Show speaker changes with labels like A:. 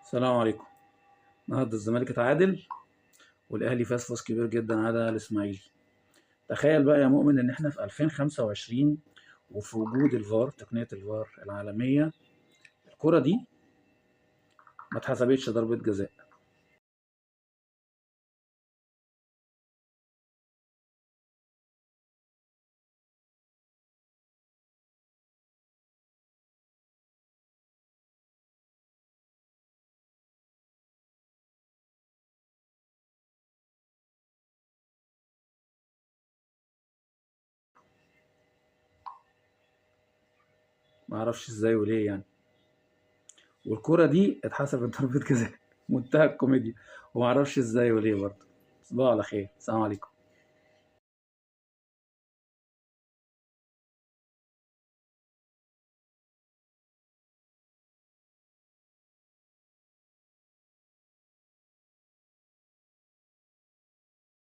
A: السلام عليكم. النهارده الزمالك اتعادل والاهلي فاز فوز كبير جدا على الاسماعيلي. تخيل بقى يا مؤمن ان احنا في 2025 وفي وجود الفار، تقنية الفار العالمية، الكرة دي ما اتحسبتش ضربة جزاء. ما اعرفش ازاي وليه يعني. والكرة دي اتحسبت ضربة جزاء. منتهى الكوميديا، وما اعرفش ازاي وليه برضه. تصبحوا على خير، السلام عليكم.